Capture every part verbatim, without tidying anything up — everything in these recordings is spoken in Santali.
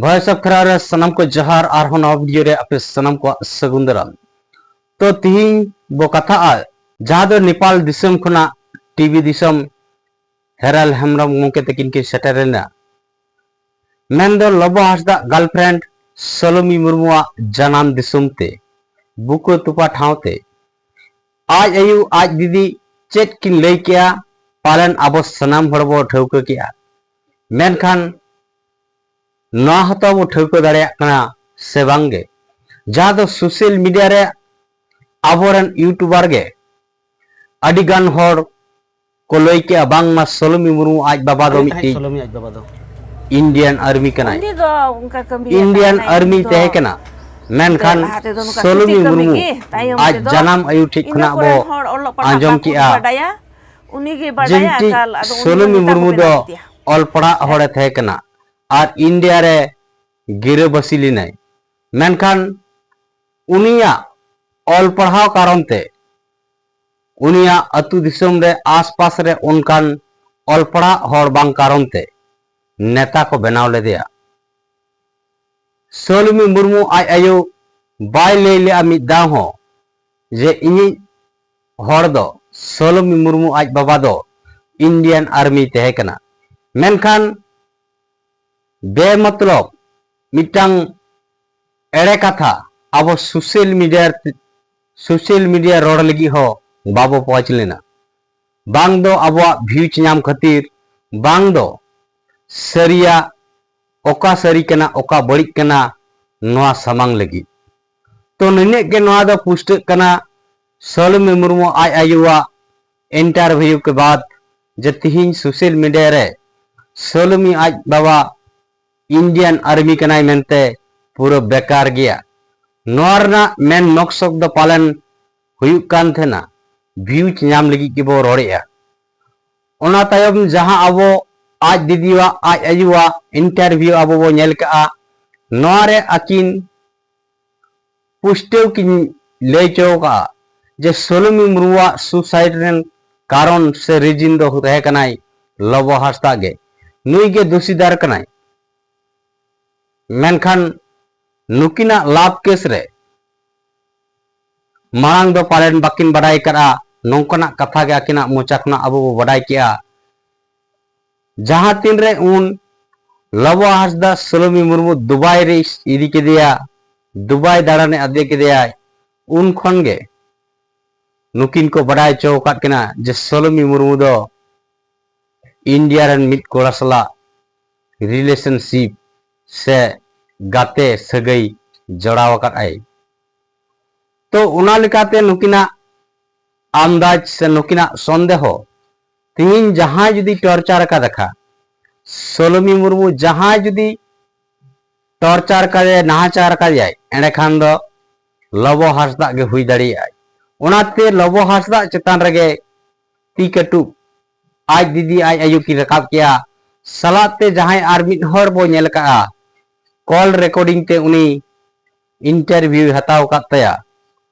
ᱵᱷᱚᱭᱮᱥ ᱚᱯᱷ ᱠᱷᱮᱨᱣᱟᱞ ᱨᱮ ᱥᱟᱱᱟᱢ ᱠᱚ ᱡᱚᱦᱟᱨ, ᱟᱨᱦᱚᱸ ᱱᱟᱣᱟ ᱵᱷᱤᱰᱤᱭᱳ ᱨᱮ ᱟᱯᱮ ᱥᱟᱱᱟᱢ ᱠᱚᱣᱟᱜ ᱥᱟᱹᱜᱩᱱ ᱫᱟᱨᱟᱢ᱾ ᱛᱚ ᱛᱤᱦᱤᱧ ᱵᱚ ᱠᱟᱛᱷᱟᱜᱼᱟ ᱡᱟᱦᱟᱸ ᱫᱚ ᱱᱮᱯᱟᱞ ᱫᱤᱥᱚᱢ ᱠᱷᱚᱱᱟᱜ ᱴᱤᱵᱷᱤ ᱫᱤᱥᱚᱢ ᱦᱮᱨᱟᱞ ᱦᱮᱢᱵᱨᱚᱢ ᱜᱚᱢᱠᱮ ᱛᱟᱹᱠᱤᱱ ᱠᱤᱱ ᱥᱮᱴᱮᱨ ᱮᱱᱟ᱾ ᱢᱮᱱᱫᱚ ᱞᱚᱵᱚ ᱦᱟᱸᱥᱫᱟᱜ ᱜᱟᱨᱞᱯᱷᱨᱮᱱᱰ ᱥᱳᱞᱳᱢᱤ ᱢᱩᱨᱢᱩᱣᱟᱜ ᱡᱟᱱᱟᱢ ᱫᱤᱥᱚᱢ ᱛᱮ ᱵᱩᱠᱟᱹ ᱛᱚᱯᱟ ᱴᱷᱟᱶ ᱛᱮ ᱟᱡ ᱟᱭᱳ ᱟᱡ ᱫᱤᱫᱤ ᱪᱮᱫ ᱠᱤᱱ ᱞᱟᱹᱭ ᱠᱮᱜᱼᱟ, ᱯᱟᱞᱮᱱ ᱟᱵᱚ ᱥᱟᱱᱟᱢ ᱦᱚᱲ ᱵᱚ ᱴᱷᱟᱹᱣᱠᱟᱹ ᱠᱮᱜᱼᱟ᱾ ᱢᱮᱱᱠᱷᱟᱱ ᱱᱚᱣᱟ ᱦᱚᱸᱛᱚ ᱵᱚ ᱴᱷᱟᱹᱣᱠᱟᱹ ᱫᱟᱲᱮᱭᱟᱜ ᱠᱟᱱᱟ ᱥᱮ ᱵᱟᱝ ᱜᱮ, ᱡᱟᱦᱟᱸ ᱫᱚ ᱥᱳᱥᱟᱞ ᱢᱤᱰᱤᱭᱟ ᱨᱮ ᱟᱵᱚᱨᱮᱱ ᱤᱭᱩᱴᱩᱵᱟᱨ ᱜᱮ ᱟᱹᱰᱤ ᱜᱟᱱ ᱦᱚᱲ ᱠᱚ ᱞᱟᱹᱭ ᱠᱮᱜᱼᱟ ᱵᱟᱝᱢᱟ ᱥᱳᱞᱳᱢᱤ ᱢᱩᱨᱢᱩ ᱟᱡ ᱵᱟᱵᱟ ᱫᱚ ᱚᱠᱚᱭ ᱛᱟᱦᱮᱸᱫ ᱢᱤᱫᱴᱤᱡ ᱥᱳᱞᱳᱢᱤ ᱟᱡ ᱵᱟᱵᱟ ᱫᱚ? ᱤᱱᱰᱤᱭᱟᱱ ᱟᱨᱢᱤ ᱠᱟᱱᱟᱭ᱾ ᱩᱱᱤ ᱫᱚ ᱚᱱᱠᱟ ᱠᱟᱹᱢᱤ ᱤᱱᱰᱤᱭᱟᱱ ᱠᱟᱱᱟᱭ, ᱟᱨᱢᱤ ᱩᱱᱤ ᱫᱚ ᱛᱟᱦᱮᱸ ᱠᱟᱱᱟ, ᱢᱮᱱᱠᱷᱟᱱ ᱞᱟᱦᱟ ᱛᱮᱫᱚ ᱱᱚᱝᱠᱟ ᱥᱳᱞᱳᱢᱤ ᱠᱷᱟᱹᱛᱤᱨ ᱠᱟᱹᱢᱤ ᱢᱩᱨᱢᱩ ᱜᱮ, ᱛᱟᱭᱚᱢ ᱟᱡ ᱛᱮᱫᱚ ᱡᱟᱱᱟᱢ ᱟᱭᱳ ᱴᱷᱮᱡ ᱤᱱᱟᱹ ᱠᱷᱚᱱᱟᱜ ᱵᱚ ᱠᱚᱨᱮᱱ ᱦᱚᱲ ᱚᱞᱚᱜ ᱯᱟᱲᱦᱟᱜ ᱟᱸᱡᱚᱢ ᱵᱟᱠᱚ ᱠᱮᱜᱼᱟ ᱵᱟᱰᱟᱭᱟ, ᱩᱱᱤ ᱜᱮ ᱡᱮ ᱵᱟᱰᱟᱭᱟ ᱢᱤᱫᱴᱤᱡ ᱮᱠᱟᱞ, ᱟᱫᱚ ᱩᱱᱤ ᱫᱚ ᱥᱳᱞᱳᱢᱤ ᱢᱮᱛᱟ ᱠᱚ ᱢᱩᱨᱢᱩ ᱵᱮᱱᱟ ᱫᱚ ᱵᱤᱴᱤᱭᱟ᱾ ᱚᱞ ᱯᱟᱲᱦᱟᱜ ᱦᱚᱲᱮ ᱛᱟᱦᱮᱸ ᱠᱟᱱᱟ ᱟᱨ ᱤᱱᱰᱤᱭᱟ ᱨᱮ ᱜᱤᱨᱟᱹᱵᱟᱹᱥᱤ ᱞᱮᱱᱟᱭ᱾ ᱢᱮᱱᱠᱷᱟᱱ ᱩᱱᱤᱭᱟᱜ ᱚᱞ ᱯᱟᱲᱦᱟᱣ ᱠᱟᱨᱚᱱ ᱛᱮ ᱩᱱᱤᱭᱟᱜ ᱟᱹᱛᱩ ᱫᱤᱥᱚᱢ ᱨᱮ ᱟᱥᱯᱟᱥ ᱨᱮ ᱚᱱᱠᱟᱱ ᱚᱞ ᱯᱟᱲᱦᱟᱜ ᱦᱚᱲ ᱵᱟᱝ ᱠᱟᱨᱚᱱ ᱛᱮ ᱱᱮᱛᱟ ᱠᱚ ᱵᱮᱱᱟᱣ ᱞᱮᱫᱮᱭᱟ᱾ ᱥᱳᱞᱳᱢᱤ ᱢᱩᱨᱢᱩ ᱟᱡ ᱟᱭᱳ ᱵᱟᱭ ᱞᱟᱹᱭ ᱞᱮᱜᱼᱟ ᱢᱤᱫ ᱫᱷᱟᱣ ᱦᱚᱸ ᱡᱮ ᱤᱧᱤᱡ ᱦᱚᱲ ᱫᱚ, ᱥᱳᱞᱳᱢᱤ ᱢᱩᱨᱢᱩ ᱟᱡ ᱵᱟᱵᱟ ᱫᱚ ᱤᱱᱰᱤᱭᱟᱱ ᱟᱨᱢᱤ ᱛᱟᱦᱮᱸ ᱠᱟᱱᱟ᱾ ᱢᱮᱱᱠᱷᱟᱱ ᱵᱮᱢᱚᱛᱞᱚᱵ ᱢᱤᱫᱴᱟᱝ ᱮᱲᱮ ᱠᱟᱛᱷᱟ ᱟᱵᱚ ᱥᱳᱥᱟᱞ ᱢᱤᱰᱤᱭᱟ, ᱥᱳᱥᱟᱞ ᱢᱤᱰᱤᱭᱟ ᱨᱚᱲ ᱞᱟᱹᱜᱤᱫ ᱦᱚᱸ ᱵᱟᱵᱚ ᱯᱚᱦᱚᱸᱪ ᱞᱮᱱᱟ᱾ ᱵᱟᱝ ᱫᱚ ᱟᱵᱚᱣᱟᱜ ᱵᱷᱤᱭᱩᱡᱽ ᱧᱟᱢ ᱠᱷᱟᱹᱛᱤᱨ, ᱵᱟᱝ ᱫᱚ ᱥᱟᱹᱨᱤᱭᱟᱜ ᱚᱠᱟ ᱥᱟᱹᱨᱤ ᱠᱟᱱᱟ, ᱚᱠᱟ ᱵᱟᱹᱲᱤᱡ ᱠᱟᱱᱟ, ᱱᱚᱣᱟ ᱥᱟᱢᱟᱝ ᱞᱟᱹᱜᱤᱫ᱾ ᱛᱚ ᱱᱤᱱᱟᱹᱜ ᱜᱮ ᱱᱚᱣᱟ ᱫᱚ ᱯᱩᱥᱴᱟᱹᱜ ᱠᱟᱱᱟ ᱥᱳᱞᱳᱢᱤ ᱢᱩᱨᱢᱩ ᱟᱡ ᱟᱭᱳᱣᱟᱜ ᱤᱱᱴᱟᱨᱵᱷᱤᱭᱩ ᱠᱮ ᱵᱟᱫ, ᱡᱮ ᱛᱤᱦᱤᱧ ᱥᱳᱥᱟᱞ ᱢᱤᱰᱤᱭᱟ ᱨᱮ ᱥᱳᱞᱳᱢᱤ ᱟᱡ ᱵᱟᱵᱟ ᱤᱱᱰᱤᱭᱟᱱ ᱟᱨᱢᱤ ᱠᱟᱱᱟᱭ ᱢᱮᱱᱛᱮ ᱯᱩᱨᱟᱹ ᱵᱮᱠᱟᱨ ᱜᱮᱭᱟ᱾ ᱱᱚᱣᱟ ᱨᱮᱱᱟᱜ ᱢᱮᱱ ᱢᱚᱠᱥᱚᱫ ᱫᱚ ᱯᱟᱞᱮᱱ ᱦᱩᱭᱩᱜ ᱠᱟᱱ ᱛᱟᱦᱮᱱᱟ ᱵᱷᱤᱭᱩᱡᱽ ᱧᱟᱢ ᱞᱟᱹᱜᱤᱫ ᱜᱮᱵᱚ ᱨᱚᱲᱮᱜᱼᱟ᱾ ᱚᱱᱟ ᱛᱟᱭᱚᱢ ᱡᱟᱦᱟᱸ ᱟᱵᱚ ᱟᱡ ᱫᱤᱫᱤᱣᱟᱜ, ᱟᱡ ᱟᱭᱳᱣᱟᱜ ᱤᱱᱴᱟᱨᱵᱷᱤᱭᱩ ᱟᱵᱚ ᱵᱚ ᱧᱮᱞ ᱠᱟᱜᱼᱟ, ᱱᱚᱣᱟ ᱨᱮ ᱟᱹᱠᱤᱱ ᱯᱩᱥᱴᱟᱹᱣ ᱠᱤᱱ ᱞᱟᱹᱭ ᱦᱚᱪᱚ ᱠᱟᱜᱼᱟ ᱡᱮ ᱥᱳᱞᱳᱢᱤ ᱢᱩᱨᱢᱩᱣᱟᱜ ᱥᱩᱥᱟᱭᱤᱰ ᱨᱮᱱ ᱠᱟᱨᱚᱱ ᱥᱮ ᱨᱤᱡᱤᱱ ᱫᱚ ᱛᱟᱦᱮᱸ ᱠᱟᱱᱟᱭ ᱞᱚᱵᱚ ᱦᱟᱸᱥᱫᱟ ᱜᱮ, ᱱᱩᱭ ᱜᱮ ᱫᱳᱥᱤᱫᱟᱨ ᱠᱟᱱᱟᱭ᱾ ᱢᱮᱱᱠᱷᱟᱱ ᱱᱩᱠᱤᱱᱟᱜ ᱞᱟᱵᱷ ᱠᱮᱥ ᱨᱮ ᱢᱟᱲᱟᱝ ᱫᱚ ᱯᱟᱞᱮᱱ ᱵᱟᱹᱠᱤᱱ ᱵᱟᱰᱟᱭ ᱟᱠᱟᱫᱼᱟ, ᱱᱚᱝᱠᱟᱱᱟᱜ ᱠᱟᱛᱷᱟ ᱜᱮ ᱟᱹᱠᱤᱱᱟᱜ ᱢᱚᱪᱟ ᱠᱷᱚᱱᱟᱜ ᱟᱵᱚ ᱵᱚ ᱵᱟᱰᱟᱭ ᱠᱮᱜᱼᱟ᱾ ᱡᱟᱦᱟᱸ ᱛᱤᱱᱨᱮ ᱩᱱ ᱞᱚᱵᱚ ᱦᱟᱸᱥᱫᱟ ᱥᱳᱞᱳᱢᱤ ᱢᱩᱨᱢᱩ ᱫᱩᱵᱟᱭ ᱨᱮ ᱤᱫᱤ ᱠᱮᱫᱮᱭᱟ, ᱫᱩᱵᱟᱭ ᱫᱟᱬᱟᱱᱮ ᱤᱫᱤ ᱠᱮᱫᱮᱭᱟᱭ, ᱩᱱ ᱠᱷᱚᱱ ᱜᱮ ᱱᱩᱠᱤᱱ ᱠᱚ ᱵᱟᱰᱟᱭ ᱦᱚᱪᱚ ᱟᱠᱟᱫ ᱠᱤᱱᱟ ᱡᱮ ᱥᱳᱞᱳᱢᱤ ᱢᱩᱨᱢᱩ ᱫᱚ ᱤᱱᱰᱤᱭᱟ ᱨᱮᱱ ᱢᱤᱫ ᱠᱚᱲᱟ ᱥᱟᱞᱟᱜ ᱨᱤᱞᱮᱥᱚᱱᱥᱤᱯ ᱥᱮ ᱜᱟᱛᱮ ᱥᱟᱹᱜᱟᱹᱭ ᱡᱚᱲᱟᱣ ᱟᱠᱟᱫ ᱟᱭ᱾ ᱛᱚ ᱚᱱᱟ ᱞᱮᱠᱟᱛᱮ ᱱᱩᱠᱤᱱᱟᱜ ᱟᱱᱫᱟᱡᱽ ᱥᱮ ᱱᱩᱠᱤᱱᱟᱜ ᱥᱚᱱᱫᱮᱦᱚ, ᱛᱤᱦᱤᱧ ᱡᱟᱦᱟᱸᱭ ᱡᱩᱫᱤ ᱴᱚᱨᱪᱟᱨ ᱟᱠᱟᱫᱟ ᱠᱷᱟ, ᱥᱳᱞᱳᱢᱤ ᱢᱩᱨᱢᱩ ᱡᱟᱦᱟᱸᱭ ᱡᱩᱫᱤ ᱴᱚᱨᱪᱟᱨ ᱠᱟᱫᱮᱭᱟᱭ, ᱱᱟᱦᱟᱪᱟᱨ ᱠᱟᱫᱮᱭᱟᱭ, ᱮᱸᱰᱮᱠᱷᱟᱱ ᱫᱚ ᱞᱚᱵᱚ ᱦᱟᱸᱥᱫᱟᱜ ᱜᱮ ᱦᱩᱭ ᱫᱟᱲᱮᱭᱟᱜᱼᱟᱭ᱾ ᱚᱱᱟᱛᱮ ᱞᱚᱵᱚ ᱦᱟᱸᱥᱫᱟᱜ ᱪᱮᱛᱟᱱ ᱨᱮᱜᱮ ᱛᱤ ᱠᱟᱹᱴᱩᱵ ᱟᱡ ᱫᱤᱫᱤ ᱟᱡ ᱟᱭᱳ ᱠᱤᱱ ᱨᱟᱠᱟᱵ ᱠᱮᱜᱼᱟ᱾ ᱥᱟᱞᱟᱜ ᱛᱮ ᱡᱟᱦᱟᱸᱭ ᱟᱨ ᱢᱤᱫ ᱦᱚᱲ ᱵᱚ ᱧᱮᱞ ᱟᱠᱟᱫᱼᱟ, ᱠᱚᱞ ᱨᱮᱠᱚᱨᱰᱤᱝ ᱛᱮ ᱩᱱᱤ ᱤᱱᱴᱟᱨᱵᱷᱤᱭᱩᱭ ᱦᱟᱛᱟᱣ ᱟᱠᱟᱫ ᱛᱟᱭᱟ᱾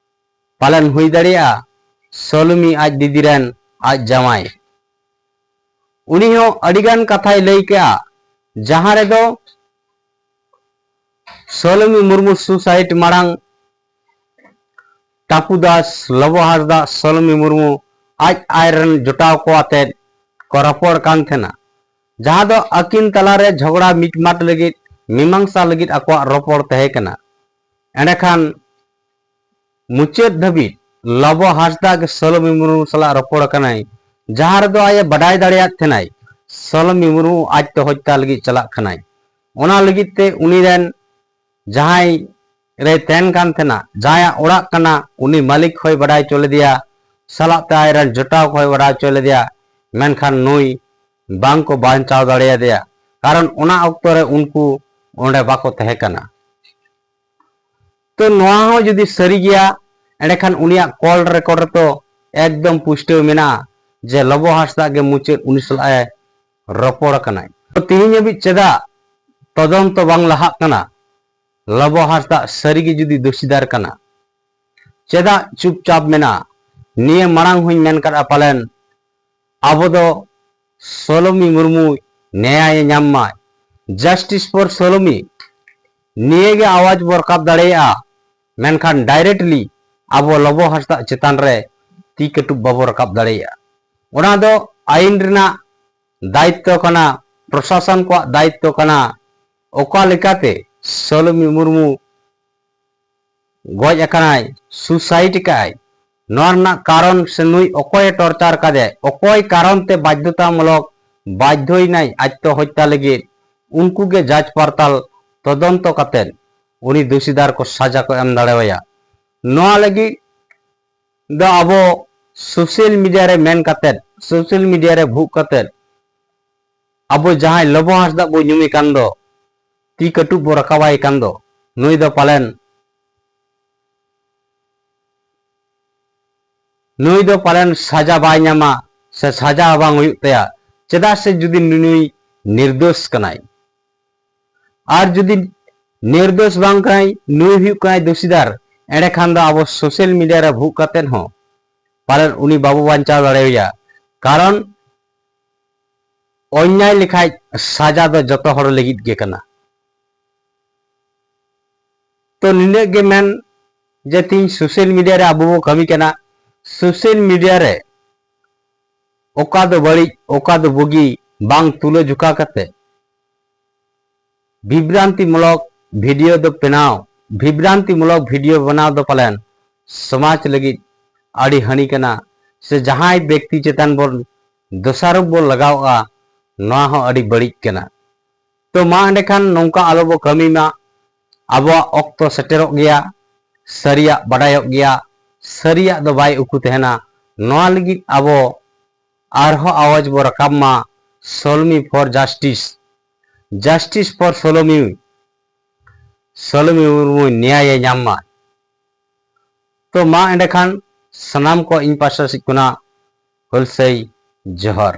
ᱯᱟᱞᱮᱱ ᱦᱩᱭ ᱫᱟᱲᱮᱭᱟᱜᱼᱟ ᱥᱳᱞᱳᱢᱤ ᱟᱡ ᱫᱤᱫᱤ ᱨᱮᱱ ᱟᱡ ᱡᱟᱶᱟᱭ᱾ ᱩᱱᱤ ᱦᱚᱸ ᱟᱹᱰᱤᱜᱟᱱ ᱠᱟᱛᱷᱟᱭ ᱞᱟᱹᱭ ᱠᱮᱜᱼᱟ, ᱡᱟᱦᱟᱸ ᱨᱮᱫᱚ ᱥᱳᱞᱳᱢᱤ ᱢᱩᱨᱢᱩ ᱥᱩᱥᱟᱭᱤᱰ ᱢᱟᱲᱟᱝ ᱴᱟᱯᱩ ᱫᱟᱥ, ᱞᱚᱵᱚ ᱦᱟᱸᱥᱫᱟ, ᱥᱳᱞᱳᱢᱤ ᱢᱩᱨᱢᱩ ᱟᱡ ᱟᱡ ᱨᱮᱱ ᱡᱚᱴᱟᱣ ᱠᱚ ᱟᱛᱮᱫ ᱠᱚ ᱨᱚᱯᱚᱲ ᱠᱟᱱ ᱛᱟᱦᱮᱱᱟ, ᱡᱟᱦᱟᱸ ᱫᱚ ᱟᱹᱠᱤᱱ ᱛᱟᱞᱟᱨᱮ ᱡᱷᱚᱜᱽᱲᱟ ᱢᱤᱴᱢᱟᱴ ᱞᱟᱹᱜᱤᱫ, ᱢᱤᱢᱟᱝᱥᱟ ᱞᱟᱹᱜᱤᱫ ᱟᱠᱚᱣᱟᱜ ᱨᱚᱯᱚᱲ ᱛᱟᱦᱮᱸ ᱠᱟᱱᱟ᱾ ᱮᱸᱰᱮᱠᱷᱟᱱ ᱢᱩᱪᱟᱹᱫ ᱫᱷᱟᱹᱵᱤᱡ ᱞᱚᱵᱚ ᱦᱟᱸᱥᱫᱟ ᱜᱮ ᱥᱳᱞᱳᱢᱤ ᱢᱩᱨᱢᱩ ᱥᱟᱞᱟᱜ ᱨᱚᱯᱚᱲ ᱟᱠᱟᱱᱟᱭ, ᱡᱟᱦᱟᱸ ᱨᱮᱫᱚ ᱟᱡ ᱮ ᱵᱟᱰᱟᱭ ᱫᱟᱲᱮᱭᱟᱫ ᱛᱟᱦᱮᱱᱟᱭ ᱥᱳᱞᱳᱢᱤ ᱢᱩᱨᱢᱩ ᱟᱡ ᱛᱮ ᱦᱚᱛᱛᱟ ᱞᱟᱹᱜᱤᱫ ᱪᱟᱞᱟᱜ ᱠᱟᱱᱟᱭ᱾ ᱚᱱᱟ ᱞᱟᱹᱜᱤᱫ ᱛᱮ ᱩᱱᱤ ᱨᱮᱱ ᱡᱟᱦᱟᱸᱭ ᱨᱮᱭ ᱛᱟᱦᱮᱱ ᱠᱟᱱ ᱛᱟᱦᱮᱱᱟ, ᱡᱟᱦᱟᱸᱭᱟᱜ ᱚᱲᱟᱜ ᱠᱟᱱᱟ, ᱩᱱᱤ ᱢᱟᱹᱞᱤᱠ ᱦᱚᱸᱭ ᱵᱟᱰᱟᱭ ᱦᱚᱪᱚ ᱞᱮᱫᱮᱭᱟ, ᱥᱟᱞᱟᱜ ᱛᱮ ᱟᱡ ᱨᱮᱱ ᱡᱚᱴᱟᱣ ᱠᱚᱦᱚᱸᱭ ᱵᱟᱰᱟᱭ ᱦᱚᱪᱚ ᱞᱮᱫᱮᱭᱟ, ᱢᱮᱱᱠᱷᱟᱱ ᱱᱩᱭ ᱵᱟᱝ ᱠᱚ ᱵᱟᱧᱪᱟᱣ ᱫᱟᱲᱮᱭᱟᱫᱮᱭᱟ, ᱠᱟᱨᱚᱱ ᱚᱱᱟ ᱚᱠᱛᱚ ᱨᱮ ᱩᱱᱠᱩ ᱚᱸᱰᱮ ᱵᱟᱠᱚ ᱛᱟᱦᱮᱸ ᱠᱟᱱᱟ᱾ ᱛᱚ ᱱᱚᱣᱟ ᱦᱚᱸ ᱡᱩᱫᱤ ᱥᱟᱹᱨᱤ ᱜᱮᱭᱟ, ᱮᱸᱰᱮᱠᱷᱟᱱ ᱩᱱᱤᱭᱟᱜ ᱠᱚᱞ ᱨᱮᱠᱚᱨᱰ ᱨᱮᱛᱚ ᱮᱠᱫᱚᱢ ᱯᱩᱥᱴᱟᱹᱣ ᱢᱮᱱᱟᱜᱼᱟ ᱡᱮ ᱞᱚᱵᱚ ᱦᱟᱸᱥᱫᱟ ᱜᱮ ᱢᱩᱪᱟᱹᱫ ᱩᱱᱤ ᱥᱟᱞᱟᱜ ᱮ ᱨᱚᱯᱚᱲ ᱟᱠᱟᱱᱟᱭ᱾ ᱛᱚ ᱛᱤᱦᱤᱧ ᱦᱟᱹᱵᱤᱡ ᱪᱮᱫᱟᱜ ᱛᱚᱫᱚᱱᱛᱚ ᱵᱟᱝ ᱞᱟᱦᱟᱜ ᱠᱟᱱᱟ? ᱞᱚᱵᱚ ᱦᱟᱸᱥᱫᱟ ᱥᱟᱹᱨᱤᱜᱮ ᱡᱩᱫᱤ ᱫᱳᱥᱤᱫᱟᱨ ᱠᱟᱱᱟ, ᱪᱮᱫᱟᱜ ᱪᱩᱯᱪᱟᱯ ᱢᱮᱱᱟᱜᱼᱟ? ᱱᱤᱭᱟᱹ ᱢᱟᱲᱟᱝ ᱦᱚᱧ ᱢᱮᱱ ᱠᱟᱫᱼᱟ, ᱯᱟᱞᱮᱱ ᱟᱵᱚ ᱫᱚ ᱥᱳᱞᱳᱢᱤ ᱢᱩᱨᱢᱩ ᱱᱮᱭᱟᱭᱮ ᱧᱟᱢ ᱢᱟᱭ, justice for ᱥᱳᱞᱳᱢᱤ᱾ ᱱᱤᱭᱟᱹ ᱜᱮ ᱟᱣᱟᱡ ᱵᱚ ᱨᱟᱠᱟᱵ ᱫᱟᱲᱮᱭᱟᱜᱼᱟ, ᱢᱮᱱᱠᱷᱟᱱ directly ᱟᱵᱚ ᱞᱚᱵᱚ ᱦᱟᱸᱥᱫᱟᱜ ᱪᱮᱛᱟᱱ ᱨᱮ ᱛᱤ ᱠᱟᱹᱴᱩᱵ ᱵᱟᱵᱚ ᱨᱟᱠᱟᱵ ᱫᱟᱲᱮᱭᱟᱜᱼᱟ᱾ ᱚᱱᱟ ᱫᱚ ᱟᱭᱤᱱ ᱨᱮᱱᱟᱜ ᱫᱟᱭᱤᱛᱛᱚ ᱠᱟᱱᱟ, ᱯᱨᱚᱥᱟᱥᱚᱱ ᱠᱚᱣᱟᱜ ᱫᱟᱭᱤᱛᱛᱚ ᱠᱟᱱᱟ᱾ ᱚᱠᱟ ᱞᱮᱠᱟᱛᱮ ᱥᱟᱞᱚᱢᱤ ᱢᱩᱨᱢᱩ ᱜᱚᱡ ᱟᱠᱟᱱᱟᱭ, suicide ᱟᱠᱟᱫᱟᱭ, ᱱᱚᱣᱟ ᱨᱮᱱᱟᱜ ᱠᱟᱨᱚᱱ ᱥᱮ ᱱᱩᱭ ᱚᱠᱚᱭᱮ torture ᱠᱟᱫᱮᱭᱟ, ᱚᱠᱚᱭ ᱠᱟᱨᱚᱱ ᱛᱮ ᱵᱟᱫᱽᱫᱷᱚᱛᱟᱢᱩᱞᱚᱠ ᱵᱟᱫᱽᱫᱷᱚᱭᱮᱱᱟᱭ ᱟᱡ ᱛᱮ ᱦᱚᱛᱛᱟ ᱞᱟᱹᱜᱤᱫ, ᱩᱱᱠᱩ ᱜᱮ ᱡᱟᱸᱪ ᱯᱟᱲᱛᱟᱞ ᱛᱚᱫᱚᱱᱛᱚ ᱠᱟᱛᱮᱫ ᱩᱱᱤ ᱫᱩᱥᱤᱫᱟᱨ ᱠᱚ ᱥᱟᱡᱟ ᱠᱚ ᱮᱢ ᱫᱟᱲᱮᱣᱟᱭᱟ᱾ ᱱᱚᱣᱟ ᱞᱟᱹᱜᱤᱫ ᱫᱚ ᱟᱵᱚ social media ᱨᱮ ᱢᱮᱱ ᱠᱟᱛᱮᱫ, social media ᱨᱮ ᱵᱷᱩᱜ ᱠᱟᱛᱮᱫ ᱟᱵᱚ ᱡᱟᱦᱟᱸᱭ ᱞᱚᱵᱚ ᱦᱟᱸᱥᱫᱟᱜ ᱵᱚ ᱧᱩᱢᱮ ᱠᱟᱱ ᱫᱚ, ᱛᱤ ᱠᱟᱹᱴᱩᱵ ᱵᱚ ᱨᱟᱠᱟᱵᱟᱭ ᱠᱟᱱ ᱫᱚ, ᱱᱩᱭ ᱫᱚ ᱯᱟᱞᱮᱱ, ᱱᱩᱭ ᱫᱚ ᱯᱟᱞᱮᱱ ᱥᱟᱡᱟ ᱵᱟᱭ ᱧᱟᱢᱟ ᱥᱮ ᱥᱟᱡᱟ ᱦᱚᱸ ᱵᱟᱝ ᱦᱩᱭᱩᱜ ᱛᱟᱭᱟ᱾ ᱪᱮᱫᱟᱜ ᱥᱮ ᱡᱩᱫᱤ ᱱᱩᱭ ᱱᱤᱨᱫᱳᱥ ᱠᱟᱱᱟᱭ, ᱟᱨ ᱡᱩᱫᱤ ᱱᱤᱨᱫᱳᱥ ᱵᱟᱝ ᱠᱟᱱᱟᱭ, ᱱᱩᱭ ᱦᱩᱭᱩᱜ ᱠᱟᱱᱟᱭ ᱫᱩᱥᱤᱫᱟᱨ, ᱮᱸᱰᱮᱠᱷᱟᱱ ᱫᱚ ᱟᱵᱚ social media ᱨᱮ ᱵᱷᱩᱜ ᱠᱟᱛᱮᱫ ᱦᱚᱸ ᱯᱟᱞᱮᱱ ᱩᱱᱤ ᱵᱟᱵᱚ ᱵᱟᱧᱪᱟᱣ ᱫᱟᱲᱮᱣᱟᱭᱟ᱾ ᱠᱟᱨᱚᱱ ᱚᱱᱭᱟᱭ ᱞᱮᱠᱷᱟᱡ ᱥᱟᱡᱟ ᱫᱚ ᱡᱚᱛᱚ ᱦᱚᱲ ᱞᱟᱹᱜᱤᱫ ᱜᱮ ᱠᱟᱱᱟ᱾ ᱛᱚ ᱱᱤᱱᱟᱹᱜ ᱜᱮ ᱢᱮᱱ ᱡᱮ ᱛᱤᱦᱤᱧ social media ᱨᱮ ᱟᱵᱚ ᱵᱚ ᱠᱟᱹᱢᱤ ᱠᱟᱱᱟ, social media ᱨᱮ ᱚᱠᱟ ᱫᱚ ᱵᱟᱹᱲᱤᱡ, ᱚᱠᱟ ᱫᱚ ᱵᱩᱜᱤ ᱵᱟᱝ ᱛᱩᱞᱟᱹ ᱡᱚᱠᱷᱟ ᱠᱟᱛᱮ ᱵᱤᱵᱷᱨᱟᱱᱛᱤ ᱢᱩᱞᱚᱠ video ᱫᱚ ᱵᱮᱱᱟᱣ, ᱵᱤᱵᱷᱨᱟᱱᱛᱤ ᱢᱩᱞᱚᱠ video ᱵᱮᱱᱟᱣ ᱫᱚ ᱯᱟᱞᱮᱱ ᱥᱚᱢᱟᱡᱽ ᱞᱟᱹᱜᱤᱫ ᱟᱹᱰᱤ ᱦᱟᱹᱱᱤ ᱠᱟᱱᱟ, ᱥᱮ ᱡᱟᱦᱟᱸᱭ ᱵᱮᱠᱛᱤ ᱪᱮᱛᱟᱱ ᱵᱚᱱ ᱫᱳᱥᱟᱨᱳᱯ ᱵᱚᱱ ᱞᱟᱜᱟᱣᱚᱜᱼᱟ, ᱱᱚᱣᱟ ᱦᱚᱸ ᱟᱹᱰᱤ ᱵᱟᱹᱲᱤᱡ ᱠᱟᱱᱟ᱾ ᱛᱚ ᱢᱟ ᱮᱸᱰᱮᱠᱷᱟᱱ ᱱᱚᱝᱠᱟ ᱟᱞᱚ ᱵᱚ ᱠᱟᱹᱢᱤ ᱢᱟ᱾ ᱟᱵᱚᱣᱟᱜ ᱚᱠᱛᱚ ᱥᱮᱴᱮᱨᱚᱜ ᱜᱮᱭᱟ, ᱥᱟᱹᱨᱤᱭᱟᱜ ᱵᱟᱰᱟᱭᱚᱜ ᱜᱮᱭᱟ, ᱥᱟᱹᱨᱤᱭᱟᱜ ᱫᱚ ᱵᱟᱭ ᱩᱠᱩ ᱛᱟᱦᱮᱱᱟ᱾ ᱱᱚᱣᱟ ᱞᱟᱹᱜᱤᱫ ᱟᱵᱚ ᱟᱨᱦᱚᱸ ᱟᱣᱟᱡᱽ ᱵᱚ ᱨᱟᱠᱟᱵ ᱢᱟ, ᱥᱚᱞᱢᱤ for justice, justice for Salomi, Salomi Murmu ᱱᱮᱭᱟᱭᱮ ᱧᱟᱢ ᱢᱟ᱾ ᱛᱚ ᱢᱟ ᱮᱸᱰᱮᱠᱷᱟᱱ ᱥᱟᱱᱟᱢ ᱠᱚ ᱤᱧ ᱯᱟᱦᱴᱟ ᱥᱮᱫ ᱠᱷᱚᱱᱟᱜ ᱦᱩᱞᱥᱟᱹᱭ ᱡᱚᱦᱟᱨ᱾